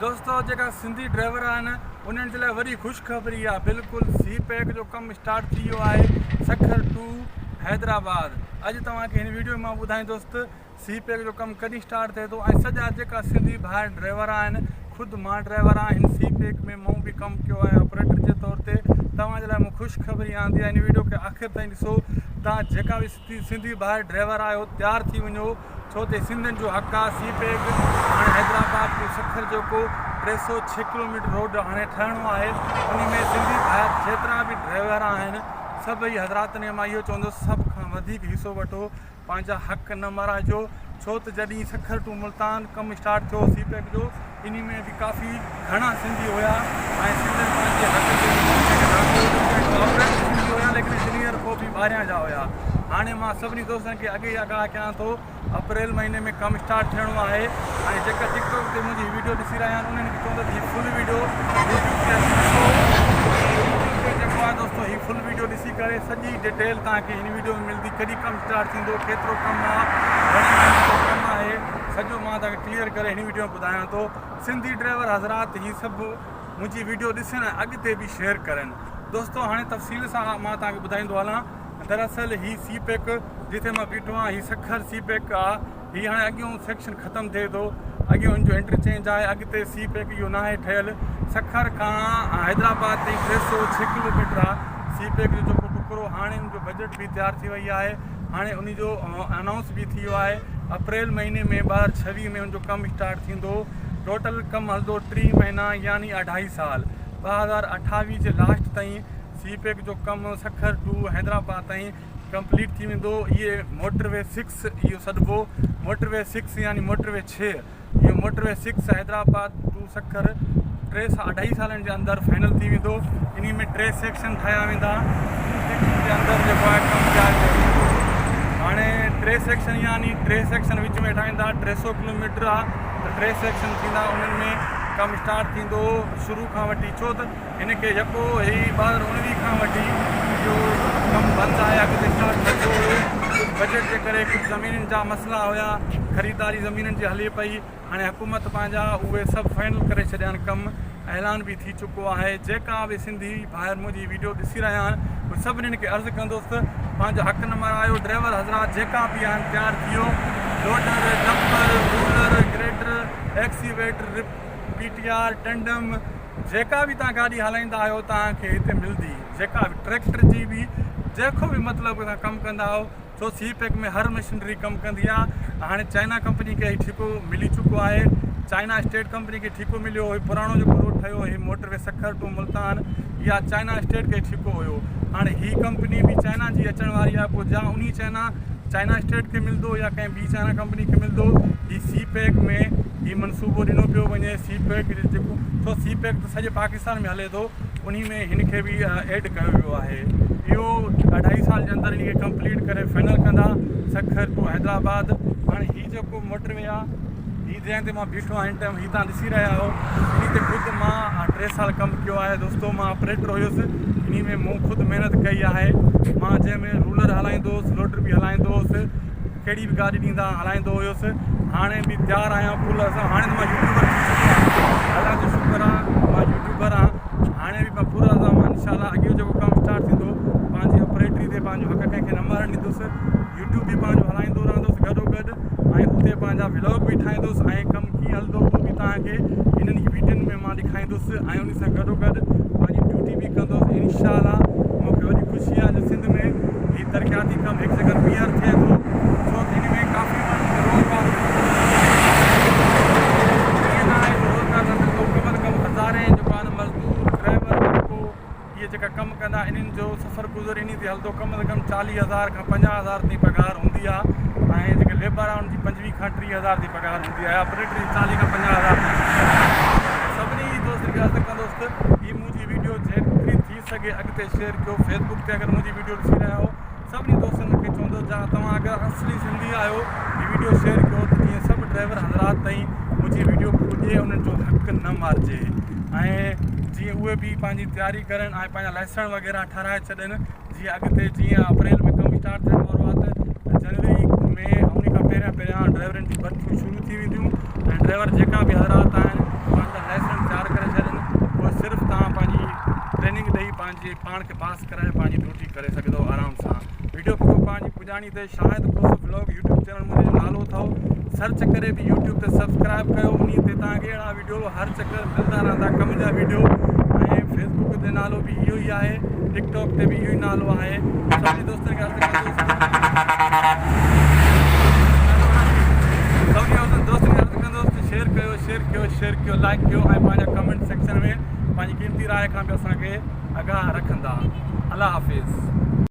دوستو جيڪا سنڌي ڊرائيور آهن انهن جي لاء وڏي خوشخبري آهي بلڪل سي پيڪ جو ڪم اسٽارٽ ٿي ويو آهي سکر ٽو حيدرآباد اڄ توهان کي هن ويڊيو ۾ مان ٻڌائيندس ته سي پيڪ جو ڪم ڪڏهن اسٽارٽ ٿئي ٿو ۽ سڄا جيڪا سنڌي ڀائر ڊرائيور آهن خود مان ڊرائيور آهيان هن سي پيڪ ۾ مون به ڪم ڪيو آهي آپريٽر جي طور تي توهان جي لاء مون خوشخبري آندي آهي هن ويڊيو کي آخر تائين ڏسو توهان جيڪا به سنڌي ڀائر ڊرائيور آهيو تيار ٿي وڃو ڇو ته سنڌين جو حق آ سي پيڪ هاڻي حيدرآباد ٽو سکر جيڪو 306 ڪلوميٽر روڊ هاڻي ٺهڻو آهي انهي ۾ سنڌي ڀائر جيترا به ڊرائيور آهن سڀئي حضراتن کي مان اهو چوندس سڀ کان وڌيڪ حصو وٺو پنهنجا حق نه مارائجو ڇو ته جڏهن سکر ٽو ملتان ڪم اسٽارٽ ٿيو سي پيڪ جو انهي ۾ به ڪافي گهڻا سنڌي هيا ۽ سنڌين پنهنجي حق جي آپريٽر سنڌي هيا ليڪن انجنيئر پوء به ٻاهريان جا هيا هاڻي مان سڀني دوستن کي اڳي ئي آگاهه ڪيان ٿو اپريل مهيني ۾ ڪم اسٽارٽ ٿيڻو آهي ۽ جيڪا ٽڪ ٽاڪ تي منهنجي هي ويڊيو ڏسي رهيا آهن انهن کي چوندس هي فل ويڊيو يوٽيوب تي اچي ڏسو يوٽيوب تي جيڪو آهي دوستو هي فل ويڊيو ڏسي ڪري سڄي ڊيٽيل توهان کي هن ويڊيو ۾ ملندي ڪڏهن ڪم اسٽارٽ ٿيندو ڪيترو ڪم آهي گهڻي مهيني جو ڪم آهي سڄو مان توهان کي ڪليئر ڪري هن ويڊيو ۾ ٻڌايان ٿو سنڌي ڊرائيور حضرات هي سڀ منهنجي ويڊيو ڏسن ۽ اڳتي به شيئر ڪرن دوستو هاڻي تفصيل سان مان توهان کي ٻڌائيندو هلان دراصل هي سي پيڪ جتي مان بيٺو آهيان هي سکر سي پيڪ آ هي هاڻي اڳيون سيڪشن ختم ٿئي ٿو اڳيون ان جو انٽرچينج آهي اڳتي سي پيڪ اهو ناهي ٺهيل سکر کان حيدرآباد تائين 306 ڪلوميٽر آ سي پيڪ جو جيڪو ٽڪرو هاڻي ان جو بجيٽ به تيار ٿي وئي آهي هاڻي ان جو انائونس به ٿي ويو آهي اپريل مهيني ۾ 2026 ۾ ان جو ڪم اسٽارٽ ٿيندو ٽوٽل ڪم هلندو ٽي مهينا يعني اڍائي سال 2028 جي لاسٽ تائين سي پيڪ جو ڪم سکر ٽو حيدرآباد تائين ڪمپليٽ ٿي ويندو اهي موٽر وي سڪس اهو سڏبو موٽر وي سڪس يعني موٽر وي ڇهه اهو motorway six Hyderabad to Sukkur ٽي سا اڍائي سالن جي اندر فائنل ٿي ويندو انهي ۾ ٽي سيڪشن ٺاهيا ويندا ٽن سيڪشن جي اندر جيڪو آهي ڪم جاري رهندو هاڻي ٽي سيڪشن يعني ٽي سيڪشن وچ ۾ ٺاهيندا 300 ڪلوميٽر آ ته ٽي سيڪشن ٿيندا انهن ۾ ڪم اسٽارٽ ٿيندو شروع کان وٺي ڇو ته هن کي يڪو هي 2019 کان وٺي اهو ڪم بند آهي اڳ ته اسٽارٽ نه ٿيو هيو ڪجهه بجيٽ جي ڪري ڪجهه زمينن جا مسئلا هيا خريداري زمينن جي هلي پئي هاڻي حڪومت پنهنجا اهي سڀ فائنل ڪري ڇڏيا آهن ڪم اعلان به ٿي چڪو آهي جيڪا به سنڌي ڀائر منهنجي ويڊيو ڏسي رهيا آهن اهي سڀني کي عرض ڪندس ته پنهنجو حق نه مارايو ڊرائيور حضرات جيڪا به آهن تيار ٿيو loader dumper roller grader excavator P T R tandem جيڪا به توهان گاڏي هلائيندا آهيو توهان کي هتي ملندي جيڪا به ٽريڪٽر جي به جيڪو به مطلب توهان ڪم ڪندا آهيو ڇو سي پيڪ ۾ هر مشنري ڪم ڪندي آهي هاڻي چائنا ڪمپني کي هي ٺيڪو ملي چڪو آهي چائنا اسٽيٽ ڪمپني کي ٺيڪو مليو هي پراڻو جيڪو روڊ ٺهيو هي motor way Sukkur to Multan اها چائنا اسٽيٽ کي ٺيڪو هيو هاڻي هي ڪمپني به چائنا جي اچڻ واري آهي پوء جا انهي چائنا چائنا اسٽيٽ کي ملندو يا ڪنهن ٻي چائنا ڪمپني کي ملندو هي سي پيڪ ۾ هي منصوبو ڏنو پيو وڃي سي پيڪ جيڪو ڇو سي پيڪ ته سڄي پاڪستان ۾ هلي ٿو انهي ۾ هن کي به ايڊ ڪيو ويو آهي اهو اڍائي سال جي اندر ان کي ڪمپليٽ ڪري فائنل ڪندا سکر ٽو حيدرآباد هاڻي هي جيڪو موٽر وي آهي هي جنهن تي مان بيٺو آهيان هن ٽائيم هي تان ڏسي رهيا آهيو انهي تي خود مان 3 سال ڪم ڪيو آهي دوستو مان آپريٽر هيس انهي ۾ مون خود محنت ڪئي آهي مان جنهن ۾ رولر هلائيندو هوس لوڊر به هلائيندو هوس ڪهڙي به گاڏي ڏيندا هلائيندو هيس هاڻي به تيار آهيان فل اسان هاڻي ته مان يوٽيوبر ٿي چڪو آهيان الله جو شڪر آهي مان يوٽيوبر آهيان هاڻي به مان پورا عزم آهيان انشاء الله اڳيون جيڪو ڪم اسٽارٽ ٿيندو پنهنجي آپريٽري تي پنهنجو حق ڪنهن کي نه مارڻ ڏيندس يوٽيوب به پنهنجو هلائيندو رهندس گڏو گڏ ۽ اتي پنهنجا ولاگ به ٺاهيندس ۽ ڪم ڪيئن هلندو اهو به توهان کي انهن ئي ويڊين ۾ مان ڏيکاريندس ۽ ان سان گڏو گڏ پنهنجي ڊيوٽي به ڪندس انشاء الله مون کي وڏي خوشي آهي جو سنڌ ۾ هي ترقياتي ڪم هڪ چڪر ٻيهر ٿئي ٿو ڇو ته ان ۾ ڪافي ماڻهن کي روزگار ائين نه آهي جو روزگار نه ملندو ڪم از ڪم هزارين جيڪو آهي نه مزدور ڊرائيور طبقو اهي جيڪا ڪم ڪندا انهن جو سفر گذر انهي تي هلندو ڪم از ڪم 40 هزار کان 50 هزار تائين پگهار هوندي آهي ۽ جيڪي ليبر آهي ان جي 25 کان 30 هزار تائين پگهار هوندي آهي آپريٽر جي 40 کان 50 هزار تائين هوندي آهي سڀني دوستن کي عرض ڪندس ته هي منهنجي ويڊيو جيتري ٿي سگهي اڳتي شيئر ڪيو فيس بڪ تي اگر منهنجي ويڊيو ڏسي رهيا آهيو سڀني دوستن کي چوندس جا توهان اگر اصلي سنڌي آهيو هي ويڊيو شيئر ڪيو ته جيئن سڀ ڊرائيور حضرات تائين منهنجي ويڊيو پڄي انهن جو حق نه مارجي ۽ جيئن اهي به پنهنجي تياري ڪرن ۽ پنهنجا لائسنس وغيره ٺهرائي ڇڏن جيئن اڳتي جيئن اپريل ۾ ڪم اسٽارٽ ٿيڻ وارو آهي ته جنوري ۾ ان کان پهريان پهريان ڊرائيورن جون ڀرتيون شروع ٿي وينديون ۽ ڊرائيور جيڪا به حضرات آهن پنهنجا ڪرائي پنهنجي ڊيوٽي ڪري سگهندو آرام سان. ويڊيو پڪو پنهنجي پڄاڻي تي Shahid Khoso vlog YouTube channel منهنجو جو نالو اٿو سرچ ڪري به يوٽيوب تي سبسڪرائب ڪيو انهي تي توهان کي اهڙا ويڊيو هر چڪر ملندا رهندا ڪم جا ويڊيو ۽ فيسبوڪ تي نالو به اهو ئي آهي ٽڪ ٽاڪ تي به اهو ئي نالو آهي سڀني دوستن کي عرض ڪندس سڀني دوستن کي عرض ڪندس ته شيئر ڪيو شيئر ڪيو شيئر ڪيو لائڪ ڪيو ۽ پنهنجا ڪمينٽ سيڪشن ۾ پنهنجي قيمتي راء کان به اسان کي آگاهه رکندا الله حافظ.